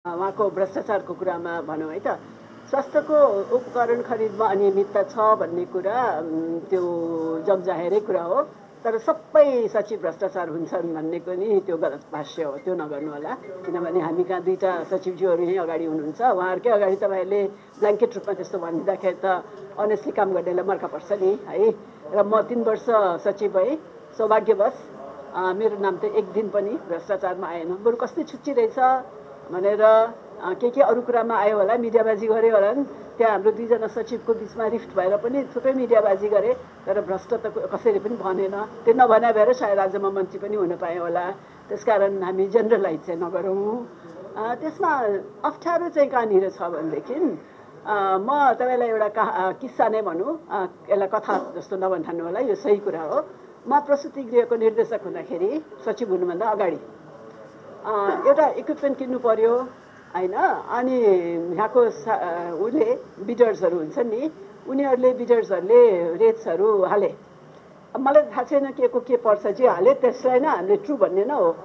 उहाँको भ्रष्टाचारको कुरामा भनौँ है त, स्वास्थ्यको उपकरण खरिदमा अनियमितता छ भन्ने कुरा त्यो जगजाहेरै कुरा हो। तर सबै सचिव भ्रष्टाचार हुन्छन् भन्ने पनि त्यो गलत भाष्य हो, त्यो नगर्नु होला। किनभने हामी कहाँ दुईवटा सचिवज्यूहरू यहीँ अगाडि हुनुहुन्छ, उहाँहरूकै अगाडि तपाईँहरूले ब्ल्याङ्केट रूपमा त्यस्तो भनिदिँदाखेरि त अनेस्टली काम गर्नेलाई मर्का पर्छ नि है। र म 3 वर्ष सचिव भएँ, सौभाग्यवश मेरो नाम त एक दिन पनि भ्रष्टाचारमा आएन। बरु कस्तै छुच्ची रहेछ भनेर के अरू कुरामा आयो होला, मिडियाबाजी गरे होला नि। त्यहाँ हाम्रो दुईजना सचिवको बिचमा रिफ्ट भएर पनि थुप्रै मिडियाबाजी गरे, तर भ्रष्ट त कसैले पनि भनेन। त्यो नभने भएर सायद राज्यमा मन्त्री पनि हुन पाएँ होला। त्यसकारण हामी जेनरलाइज चाहिँ नगरौँ। त्यसमा अप्ठ्यारो चाहिँ कहाँनिर छ भनेदेखि म तपाईँलाई एउटा किस्सा नै भनौँ, यसलाई कथा जस्तो नभन्ठान्नु होला, यो सही कुरा हो। म प्रसुति गृहको निर्देशक हुँदाखेरि सचिव हुनुभन्दा अगाडि एउटा इक्विपमेन्ट किन्नु पर्यो होइन। अनि यहाँको उसले बिडर्सहरू हुन्छन् नि, उनीहरूले बिडर्सहरूले रेट्सहरू हाले। अब मलाई थाहा छैन के पर्छ जे हाले त्यसलाई नै हामीले ट्रु भन्ने न हो।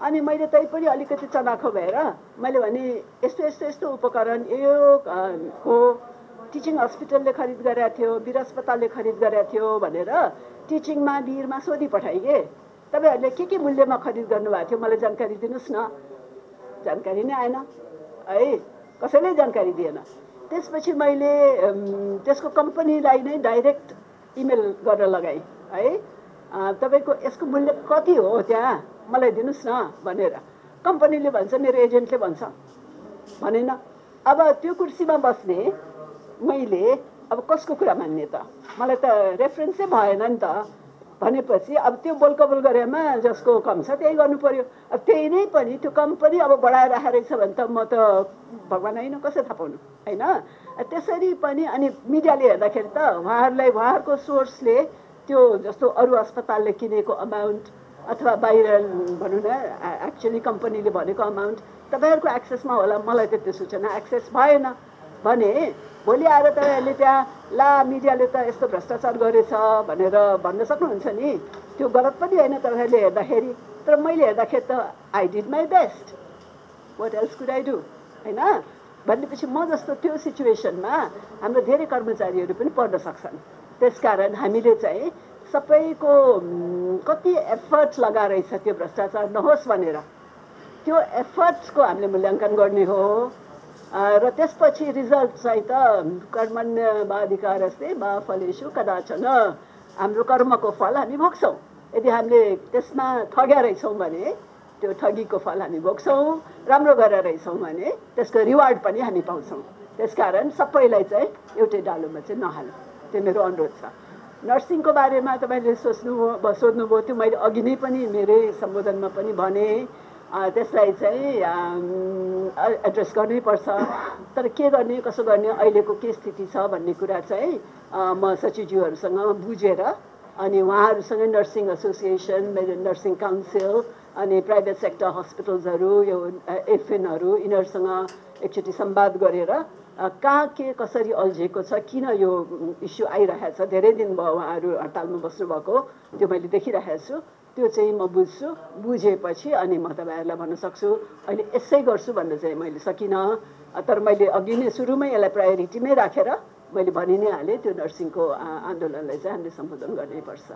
अनि मैले तै पनि अलिकति चनाखो भएर मैले भने यस्तो उपकरण यो हो, टिचिङ हस्पिटलले खरिद गरेको थियो, वीर अस्पतालले खरिद गरेको थियो भनेर टिचिङमा वीरमा सोधी पठाइए। तपाईँहरूले के मूल्यमा खरिद गर्नुभएको थियो मलाई जानकारी दिनुहोस् न। जानकारी नै आएन है, कसैले जानकारी दिएन। त्यसपछि मैले त्यसको कम्पनीलाई नै डाइरेक्ट इमेल गर्न लगाएँ है, तपाईँको यसको मूल्य कति हो त्यहाँ मलाई दिनुहोस् न भनेर। कम्पनीले भन्छ, मेरो एजेन्टले भन्छ भनेन। अब त्यो कुर्सीमा बस्ने मैले अब कसको कुरा मान्ने त, मलाई त रेफरेन्सै भएन नि त। भनेपछि अब त्यो बोलकबोल गरेमा जसको कम छ त्यही गर्नु पर्यो। अब त्यही नै पनि त्यो कम्पनी अब बढाएर राखेको रहेछ भने त म त भगवान् होइन, कसै थाहा पाउनु होइन। त्यसरी पनि अनि मिडियाले हेर्दाखेरि त उहाँहरूको सोर्सले त्यो जस्तो अरू अस्पतालले किनेको अमाउन्ट अथवा बाहिर भनौँ न एक्चुअली कम्पनीले भनेको अमाउन्ट तपाईँहरूको एक्सेसमा होला, मलाई त त्यो सूचना एक्सेस भएन भने भोलि आएर तपाईँहरूले त्यहाँ ला मिडियाले त यस्तो भ्रष्टाचार गरेछ भनेर भन्न सक्नुहुन्छ नि। त्यो गलत पनि होइन तपाईँहरूले हेर्दाखेरि, तर मैले हेर्दाखेरि त I did my best, what else could I do होइन। भनेपछि म जस्तो त्यो सिचुएसनमा हाम्रो धेरै कर्मचारीहरू पनि पर्न सक्छन्। त्यसकारण हामीले चाहिँ सबैको कति एफर्ट लगाएछ त्यो भ्रष्टाचार नहोस् भनेर त्यो एफर्ट्सको हामीले मूल्याङ्कन गर्ने हो। र त्यसपछि रिजल्ट चाहिँ त कर्मण्येवाधिकारस्ते मा फलेषु कदाचन, हाम्रो कर्मको फल हामी भोग्छौँ। यदि हामीले त्यसमा ठग्या रहेछौँ भने त्यो ठगीको फल हामी भोग्छौँ, राम्रो गरेर रहेछौँ भने त्यसको रिवार्ड पनि हामी पाउँछौँ। त्यसकारण सबैलाई चाहिँ एउटै डालोमा चाहिँ नहाल्नु, त्यो मेरो अनुरोध छ। नर्सिङको बारेमा तपाईँले सोध्नुभयो, त्यो मैले अघि नै पनि मेरै सम्बोधनमा पनि भने त्यसलाई चाहिँ एड्रेस गर्नैपर्छ। तर के गर्ने कसो गर्ने अहिलेको के स्थिति छ भन्ने कुरा चाहिँ म सचिवज्यूहरूसँग बुझेर अनि उहाँहरूसँगै नर्सिङ एसोसिएसन, नर्सिङ काउन्सिल अनि प्राइभेट सेक्टर हस्पिटल्सहरू, यो एफएनहरू यिनीहरूसँग एकचोटि संवाद गरेर कहाँ के कसरी अल्झेको छ, किन यो इस्यु आइरहेको छ, धेरै दिन भयो उहाँहरू हडतालमा बस्नुभएको, त्यो मैले देखिरहेको छु। त्यो चाहिँ म बुझ्छु, बुझेपछि अनि म तपाईँहरूलाई भन्न सक्छु। अहिले यसै गर्छु भन्न चाहिँ मैले सकिनँ, तर मैले अघि नै सुरुमै यसलाई प्रायोरिटीमै राखेर मैले भनि नै हालेँ, त्यो नर्सिङको आन्दोलनलाई चाहिँ हामीले सम्बोधन गर्नैपर्छ।